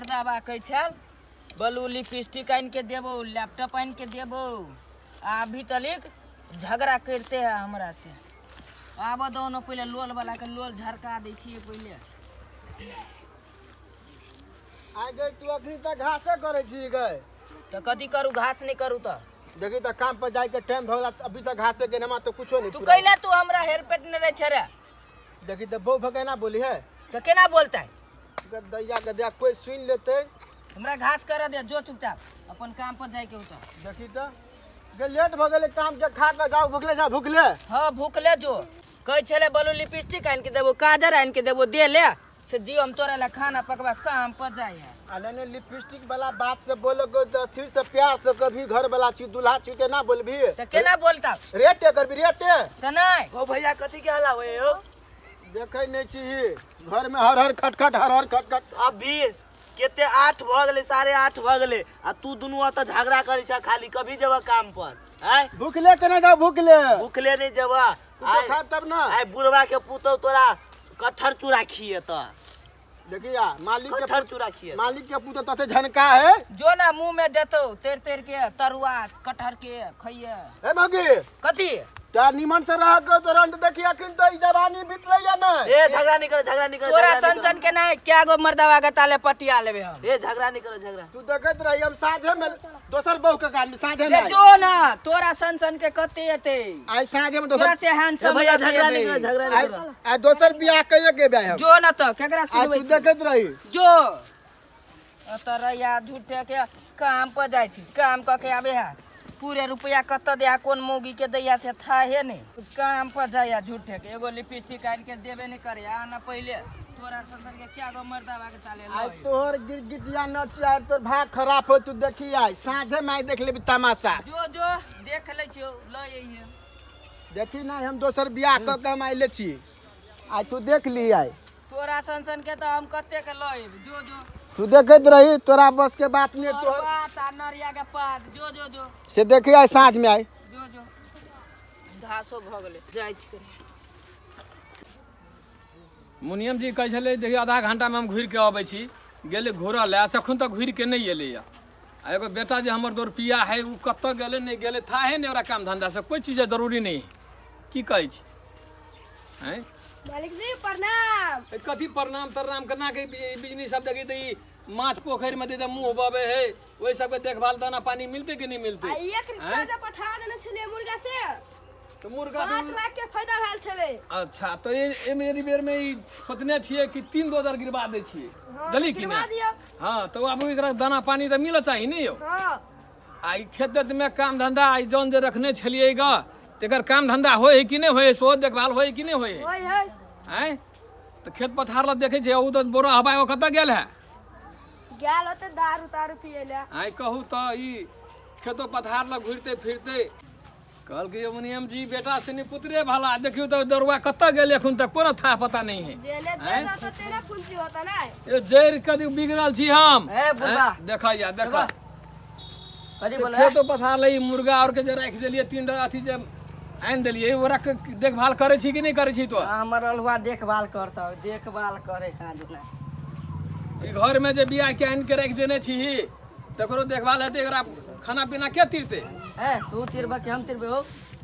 मर्दाबा कहै छल बोलू लिपस्टिक आनि के देबो, लैपटॉप आनि के देबो, आ अभी तलिक झगड़ा करते है हमरा से। आबऽ दो ने पहिले, लोल वाला के लोल झरका दै छियै पहिले। आइ गई, तू अखनी तक घासे करै छी गए? तऽ कथी करू, घास नहि करू तऽ? देखी तऽ, काम पर जाय के टाइम भऽ गेल, अभी तक घासे के हमरा तऽ कुछो नहीं। तू कैला तू हमरा हेरपेट नहि दै छै रे? देखी तऽ, बहू भऽ केना बोली है? तऽ केना बोलतै? दैया के दैया, कोई सुनि लेतै। हमरा घास करऽ दे, जो चुपचाप अपन काम पर जाइके होतौ। देखी तऽ गे, लेट भऽ गेलै काम के, खा कऽ जाउ, भुखले जाउ, भुखले। हँ, भूखले जो। कहै छलै बोलू लिपस्टिक आनि के देबो, काजर आनि के देबो, दे ले से जियो, हम तोरा लए खाना पकवा काम पर जाइ है। आ नहीं नहीं, लिपस्टिक वाला बात से बोलो गो तो अथी से, प्यार से कभी घर वाला छी, दूल्हा छी, ते ना बोलबी? तऽ केना बोलता? रेट करबी, रेट। तऽ नहि। ओ भैया, कथी के हल्ला होय हो? देखै नहीं छी, घर में हर हर खटखट, हर हर खटखट। अभी केते 8 भऽ गेलै, 8:30 भऽ गेलै आ तू दुनू एतऽ झगड़ा करै छ खाली। कभी जेबह काम पर आँय? भूखले केना जाउ, भूखले? भूखले नहि जेबह। कुछो आइ खायब तब ना। आइ बुढ़वा के पुतहु तोरा कटहर चूड़ा खिएतऽ। देखिया, मालिक के कटहर चूड़ा खिएतऽ। मालिक के पुत तते झनका है। जो ना, मुँह में देतौ तेर तेर के तरुआ कटहर के, खइये। हे मौगी। कथी? ता निमन से रह के तो रंड देखी, अखन तो ई जवानी बीतलै या नहीं। ए, झगड़ा नहीं कर, झगड़ा नहीं कर। तोरा झगड़ा सन नहीं सन के नहीं, क्या गो मर्दवा के ताले पटिया लेबे हम। कर। ए, झगड़ा नहीं कर, झगड़ा। तू देखैत रही, हम साँझे में दोसर बहू के गाड़ी साँझे में रे आई। जो ना, तोरा सन सन के कते एते? आइ साँझे में तोरा दोसर से ए हैंडसम भैया, झगड़ा नहीं कर, झगड़ा नहीं आइ कर। आइ दोसर बियाह कहिए के हम। जो ना, तऽ केकरा आइ सुनबै तू छी? देखैत रही। जो तोरा झूठे के काम पर जाइ छी, काम कऽ के आबे है, पूरे रुपया कतऽ दैया, कोन मौगी के दैया से थाहे नहि। काम पर जाइया झूठे के, एगो लिपस्टिक आनि के देबे नहि करे। आ ना पहिले, तोरा सन के क्या गो मर्दाबा के ताले आइ लऽ तोहर गिरगिटिया नच, आइ तोर भाग खराब हो। तू देखी, आइ साँझे में आइ देख लेबी तमाशा। जो जो, देख लै छियौ, लऽ अइहे। देखी ना, हम दोसर बियाह कऽ के हम आइले छी, आइ तू देख ली आइ। तोरा सन सन के तऽ हम कते के लऽ अयब, जो जो। तू देखैत रही, तोरा बस के बात नहीं। तोहर तोहर बात आ नरिया के पात, जो जो जो। से देखी, आइ साँझ में आइ। जो जो, घासो भऽ गेलै, जाइ छी। मुनियम जी कहै छलै, देखियौ, आधा घंटामे हम घुरि कऽ अबै छी। गेलै घुरऽ लए, से एखन तक घुरि कऽ नहि एलैए। आ एगो बेटा जे हमर दौड़पिया है, ओ कतऽ गेलै नहि गेलै थाहे नहि। ओकरा काम धन्धासँ कोइ चीज जरूरी नहि है। की कहै छी, आँय? मालिक जी, प्रणाम। ए, कथी प्रणाम तरनाम? केना के बिजनेस सब देखी तऽ ई माछ पोखरिमे दे तऽ मुँह बबै है, ओहि सबके देखभाल, दाना पानी मिलतै कि नहि मिलतै? आ एक रिक्शा जे पठा देने छलियै मुर्गा से, तऽ मुर्गा 5 लाख के फायदा भेल छलै। अच्छा, तऽ एहि एहि बेरमे ई सोचने छियै कि तीन डोजर गिरबा दै छियै, बुझलियै कि गिरवा नहि? दियौ। हँ, तऽ आब एकरा दाना पानी तऽ मिलऽ चाही ने यौ? हँ। आ ई खेत तेतमे काम धन्धा, ई जौन जे रखने छलियै ग, तेकर काम धन्धा होइ है कि नहि होइ है? सेहो देखभाल होइ है कि नहि होइ है? होइ है। आँय, तऽ खेत पथार लग देखै छियै, ओ तऽ बोरा हवाइ, ओ कतऽ गेल है? गेल होते दारू तारू पिए ले। आँय, कहू तऽ, ई खेतो पथार लग घुरिते फिरते। कहलकै, यौ मुनियम जी, बेटा से पुत्रे भला। देखियौ तऽ, दरुआ कतऽ गेल, एखन तक कोनो था पता नहीं है। जेने जेल रहता तेना पूंजी होता ना। ए, जड़ि कदी बिगड़ल छी हम। ए, बुढ़बा। आँय, देखऽ या देखऽ। कथी बोले? खेतो पथार ले ई मुर्गा और के जे राखि देलियै, तीन टा अथी जे आनि देलियै, ओकरा के देखभाल करै छी कि नहि करै छी तो? हमर अलुआ देखभाल करता, देखभाल करे कहाँ दुना। ई घर में जे बियाह के आनि के राखि देने छी, तकरो देखभाल हेतै? एकरा खाना पीना के तीरतै? ए, तू तिरबा कि हम तिरबे हो,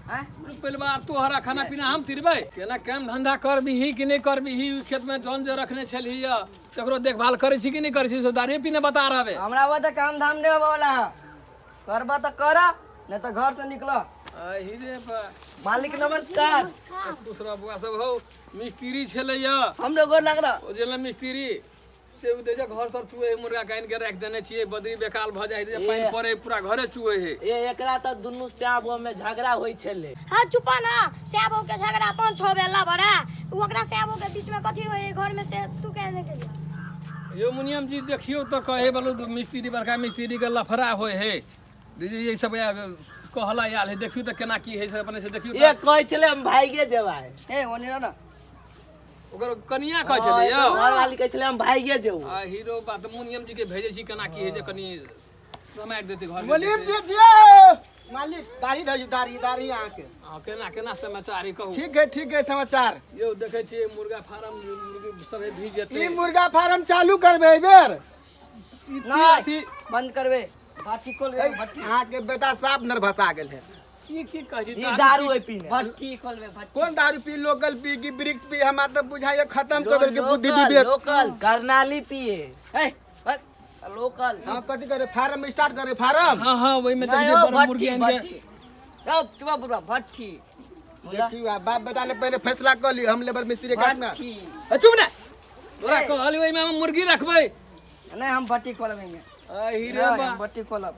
आँय? परिवार तोहरा खाना पीना हम तिरबै? केना काम धंधा करबिही कि नहि करबिही? ओहि खेत में जौन जे रखने छलही यऽ, तकरो देखभाल करै छी कि नहि करै छी? से दारूए पीने बता रहबे। हमरा वो तऽ काम धाम नहीं होबे वाला है। करबा तऽ कर, नहीं तऽ घर से निकल। अही रे बा। मालिक, नमस्कार। खुश रह बौआ सब। हौ, मिस्त्री छलै यऽ। हमरो गोर लाग रहा। ओ जे मिस्त्री से ओ जे घर सब चुए है, मुर्गा के आनि के राखि देने छियै, बदरी बेकाल भऽ जाइ है, पानि पड़े पूरा घरे चुए है। ए, एकरा तऽ दुनू श्याम में झगड़ा होइ छलै। हाँ, चुपा ना। श्याबो के झगड़ा 5-6 बेला बड़ा ओकरा श्याबो के बीच में कथी होय घर में से तू कहने के लिए। यो मुनियम जी, देखियौ तऽ, कहे बलो मिस्त्री, बड़का मिस्त्री के लफड़ा होइ है। दीदी, ये सब कहला आयल है, देखियौ तऽ केना की है से अपने से देखियौ ए, तऽ। कहै छलै हम भाइगे जेबै। ए, ओनी रह ना। ओकर कनिया कहै छलै यौ? घरवाली कहै छलै हम भाइगे जेबै। आ हीरो बात, मुनियम जी के भेजै छी, केना की है जे कनि समारि देतै घर। मुनीम जी छियै मालिक, दाढ़ी धरी, दाढ़ी, दाढ़ी अहाँके। हँ, केना केना समाचार है, कहू। ठीक है, ठीक है समाचार। यौ, देखै छियै मुर्गा फार्म, मुर्गी सब भीज जेतै। ई मुर्गा फार्म चालू करबै एहि बेर। ई नहीं अथी बंद करबे भट्टी खोलबे भट्टी। अहाँके बेटा साफ नर्भसा गेल है। की की कहै छी? ई दारू है पीने। भट्टी खोलबे भट्टी। कोन दारू पी, लोकल पी कि ब्रिक्स पी, हमरा तऽ बुझाइए खत्म कऽ देलकै बुद्धि विवेक। लोकल करनाली पिए। ए बस, लोकल। हाँ कथी करे, फार्म स्टार्ट करे फार्म। हाँ हाँ ओहिमे नहीं देखिए हो बड़ मुर्गी भट्टी आनि के भट्टी। अब चुप बुढ़वा भट्टी। देखियो आ बाप बेटा ले पहले फैसला कऽ ली, हम लेबर मिस्त्री के काटना। भट्टी। ए, चुप ने तोरा कहली ओहिमे हम मुर्गी रखबै। नहीं हम भट्टी खोलब एहिमे। अही रे नहीं, बा। हम भट्टी खोलब।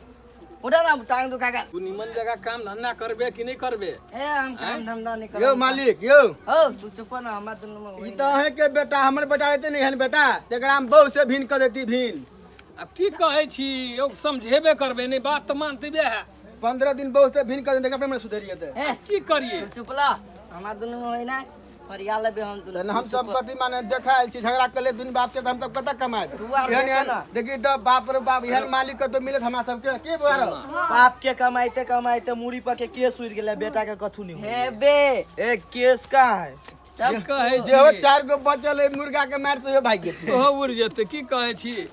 उठा ना टांग दुखा गेल। तू निमन जगह काम धंधा करबे कि नहीं करबे? ए हम काम धंधा नहीं करब। यौ मालिक यौ। हो तू चुप ना, हमरा दुनू में ई होई तऽ अहें के बेटा, हमर बेटा हेतै ने एहन बेटा तेकरा हम बहु से भिन कऽ देती भिन। अब की कहै छी यौ, समझेबे करबे नहीं, बात तऽ मानते है। 15 दिन बहु से भिन कऽ देती, अपने सुधरि जेतै। ए की करिए? तू चुप ला, हमरा दुनू में होई ना, फरिया लेबे हम दुनू। तहन हम सब कथी माने देखा आयल छी, झगड़ा कर ले दुनू बाप के, तऽ हम सब कतऽ कमाएब? तू आर एहन देखे एहन ना। देखी तऽ बाप रे बाप, एहन मालिक कतौ मिलत हमरा सबके की बुआ रहो? बाप के कमाइते कमाइते मुड़ी पर के केस उड़ गेलै, बेटा के कथू नहीं होई। हेबे। ए केस का है? की कहै जे हो छी? 4 गो बचल है मुर्गा के मार तो भागि जेतै। ओहो उड़ जेतै। की कहै छी?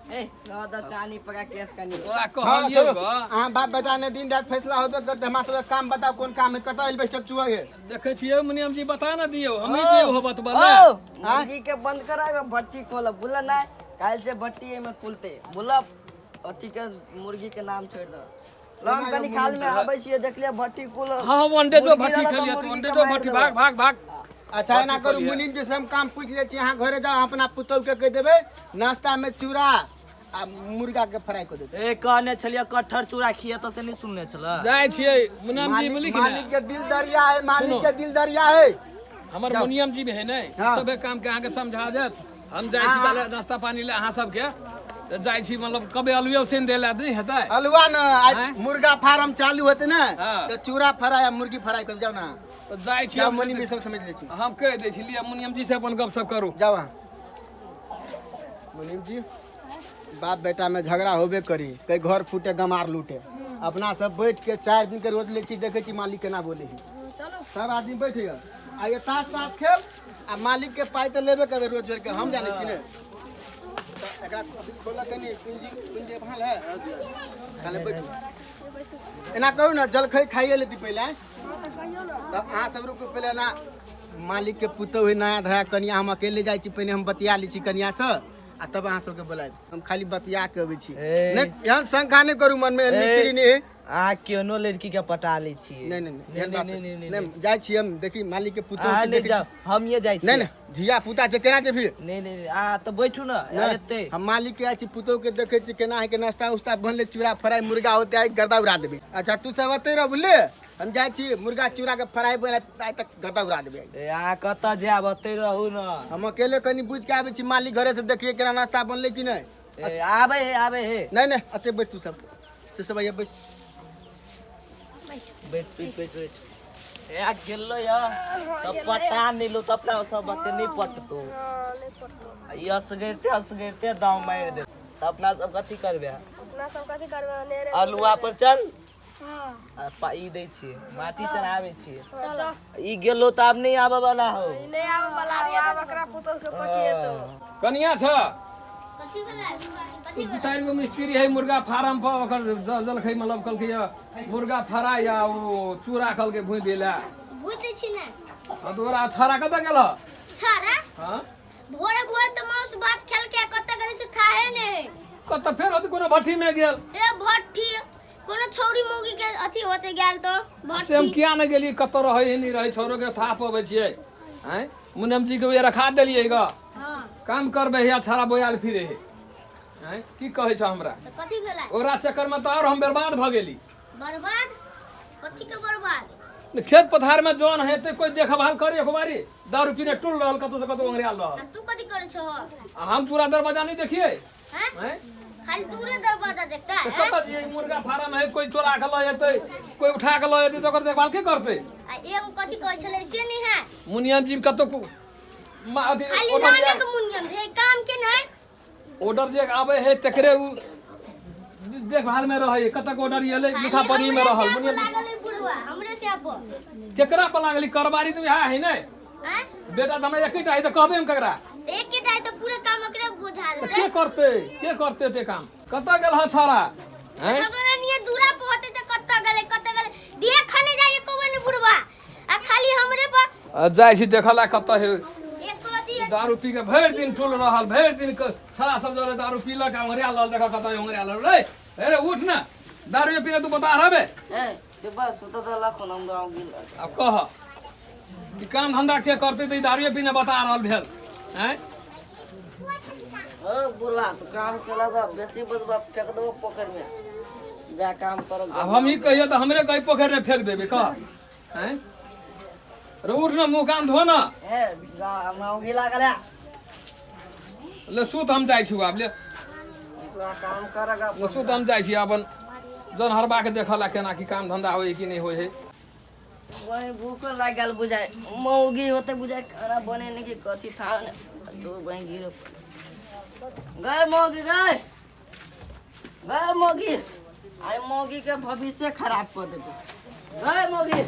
ए नौ दस चानी पका केस कनी। तोरा हाँ कहलियौ छोड़ो, ग। अहाँ बाप बेटा ने दिन रात फैसला होबे करते, हमरा सबके काम बताओ कोन काम है, कतऽ एल्बेस्टर चुअ है? देखै छियै मुनियम जी, बता ना दियौ, हमही जे हो बतबऽ ओ ने। मुर्गी के बंद कराबे भट्टी खोलब बोला ना, काल्हि से भट्टी एमे खुलते बोला। अथी के मुर्गी के नाम छोड़ दो। लम कनी खाल में आबै छियै, देखलियै भट्टी खुल। हाँ हाँ अंडे दो मुर्गी भट्टी रहल तऽ खेलियै तू, मुर्गी अंडे के दो मारि भट्टी। देबै। भाग भाग भाग। अच्छा एना करू मुनीम जी से हम काम पूछि लै छी, अहाँ घरे जाउ, अपना पुतहु के कहि देबै नाश्ता में चूड़ा आ मुर्गा के फ्राई कऽ देबै। ए कहने छलियै कटहर चूड़ा खिए तऽ से नहीं सुनने छल। जाइ छियै मुनियम जी, मिली कि मालिक नहि? के दिल दरिया है, मालिक सुनो। के दिल दरिया है। हमर मुनियम जी भी है ने, हाँ। सबे काम के अहाँके समझा देत। हम जाइ छी ताले नाश्ता पानी ले अहाँ सबके, तऽ जाइ छी मतलब कबे आलुए उसिन दै लए नहि हेतै? अलुआ न आइ आँय? मुर्गा फार्म चालू होते ने हाँ। तऽ चूड़ा फ्राई आ मुर्गी फ्राई कर जाओ ना। तऽ जाइ छी जाओ हम। मुनीम जी सब समझ लै छी। हम कहि दै छी, लिअ मुनियम जी से अपन गपशप करू। जाओ अहाँ। मुनीम जी, बाप बेटा में झगड़ा होबे करी, कहीं घर फूटे गमार लूटे। अपना सब बैठ के 4 दिन के रोज ले छी, देखे छी मालिक केना बोले है। चलो सब आदमी बैठ गए आ ये ताश ताश खेल आ मालिक के पाई तऽ लेबे करबै रोज जोड़ के, हम जानै छी ने। तऽ एकरा अभी खोलऽ कनी, पूंजी पूंजी भाल है खाले बैठू। एना करू ने, जलखै खाइए लेती पहिले। हाँ तऽ कहियौ ना। तऽ अहाँ सब रुकू पहिले ना, मालिक के पुतहु है नया धया कनिया, हम अकेले जाइ छी, पहिने हम बतिया लै छी कनिया से आ तब अहाँ सबके बोलायब। हम खाली बतिया के अबै छी। ए। नहि एहन शंका नहि करू मन में, मिस्त्री नहि है। अहाँ केहनो लड़की के पटा लै छियै। नहीं नहीं नहीं एहन नहीं बात नहीं नहीं नहीं, जाइ छी हम, देखी मालिक के पुतहु अहाँ के नहीं देखै जाओ, हम ये जाइ छी। नहीं छियै। नहीं धिया पुता छै, केना जेबही? नहीं नहीं नहीं, अहाँ तऽ बैठू ने नहीं, एतै। हम मालिक के आइ छी, पुतहु के देखै छी केना है के नाश्ता उस्ता बनले, चूड़ा फ्राई मुर्गा होते आइ गर्दा उड़ा देबै। अच्छा तू सब एतै रह बुझलियै, हम जाइ छी मुर्गा चूड़ा के फ्राई बना आइ तक गर्दा उड़ा देबै। ए अहाँ कतऽ जायब, एतै रहू ने। हम अकेले कनी बुझि के आबै छी मालिक घरे से, देखिए केना नाश्ता बनले कि नहीं। ए आबै हे आबै हे। नहीं नहीं एतै बैठ तू सब, से सब आइए बैठ। बैठ बैठ बैठ बैठ। ए आ गेलो या तऽ पटा नहीं लो तऽ अपना सब बते नहीं पटतो। हाँ नहीं पड़तो। ई असगरते असगरते दाव मारि दे तऽ अपना सब कथी करबै? अपना सब कथी करबै अनेरे। अल्हुआ पर चल। हाँ आ ई दै छियै, माटी चढ़ाबै छियै। चल। ई गेलो तऽ आब नहीं आबऽ वाला हो। नहीं आबै वाला, आब एकरा पुतहु के पटिएतो। कनिया छ। कथी भेलै? कथी? दू चारि गो मिस्त्री है मुर्गा फार्म पर, ओकर जलखै मतलब कहलकै या मुर्गा फ्राई या ओ चूड़ा कहलकै भूजि दै लए। भूज दै छी ने। हाँ तऽ ओकरा छाड़ा कतऽ गेल? छाड़ा? हाँ। भोरे भोरे तऽ माउस भात खेलकै, कतऽ गेलै से थाहे ने है। कतऽ फेर होतै, कोनो भट्ठी में गेल। ए भट्ठी कोनो छौरी मौगी के अथी होते गेल तो से हम भट्ठी। किया नहि गेलियै, कतऽ रहै है नहि रहै, छोरो के थाप अबै छियै। आँय मुनियम जी के उहे रखा देलियै ग। हाँ। काम करबै हे छाड़ा बोयाल फिरे हे। आँय की कहै छ हमरा? तऽ कथी भेलै? ओकरा चक्कर में तऽ आओर हम बर्बाद भऽ गेली। बर्बाद? कथी के बर्बाद? खेत पथार में जन हेतै कोई देखभाल करे एक बारी, दारू पीने टूल रहल कतौ से कतौ अंगरियाल रहल। आ तू कथी करै छहो? आ हम पूरा दरवाजा नहीं देखिए। हैं? आँय खाली दूरे दरवाजा देखता तऽ है? कतऽ जियै, मुर्गा फार्म है, कोई चोरा के लऽ जेतै, कोई उठा के लऽ जेतै तऽ ओकर देखभाल के करतै? आ एगो कथी कहै छलै से नहीं है। मुनिया जी कतौ अथी खाली ऑर्डर नामे के मुनियम है, काम के नहीं। ऑर्डर जे आबै है तकरे उ देखभाल में रहै, कतक ऑर्डर एलै लिखा पढ़ी में रहल हमरे मुनिया से लागल है बुढ़वा, हमरे से आप। केकरा पर लागली करबारी तऽ इएह है ने। हैं? बेटा तऽ हमरा एकेटा है तऽ कहबै हम ककरा? एकेटा। है तो पूरा काम ओकरे बुझा तऽ देतै। के करतै, के करतै एते काम? कतऽ गेल हँ छौड़ा? हैं? भगवान निये दूरा पर होते त कत्ता गेलै, कत्ता गेलै देखने जाइए कोबे ने बुढ़वा आ खाली हमरे पर। आ, जाइ छी देखऽ ला कतऽ है। एक रति दारू पी के भरि दिन टूल रहल, भरि दिन छौड़ा सब जरे दारू पीलक आ ओंघरिया लल, देखऽ कतऽ ओंघरिया लल। रे अरे उठ ने, दारू पीने तू बता रहबे। ए चुप सुत देलक हम गाँव गेल। आब कह कि काम धंधा के करतै तऽ ई दारूए पीने बता रहल भेल? आँय ओ बुढ़वा, तू काम केलक बेसी बजबा फेंक देबो पोखरि में, जा काम कर। आब हम ई कहियो तऽ हमरे कही पोखरि में फेंक देबै, कह। आँय रे, उठ ने, मुँह कान धो ने। ए हमरा उंगी लागल है। ले सुत, हम जाइ छी आब, ले। पूरा काम करगा। ले सुत, हम जाइ छी अपन जन हरबा के देखऽ ला केना की काम धंधा होइ कि नहि होइ है। वही भूखो लागि गेल बुझाइ, मौगी होते बुझाइ, खाना बने नहीं कि कथी था ने तो वही गिरो गए मौगी, गए गए मौगी, आई मौगी के भविष्य खराब कर देबे। गए मौगी।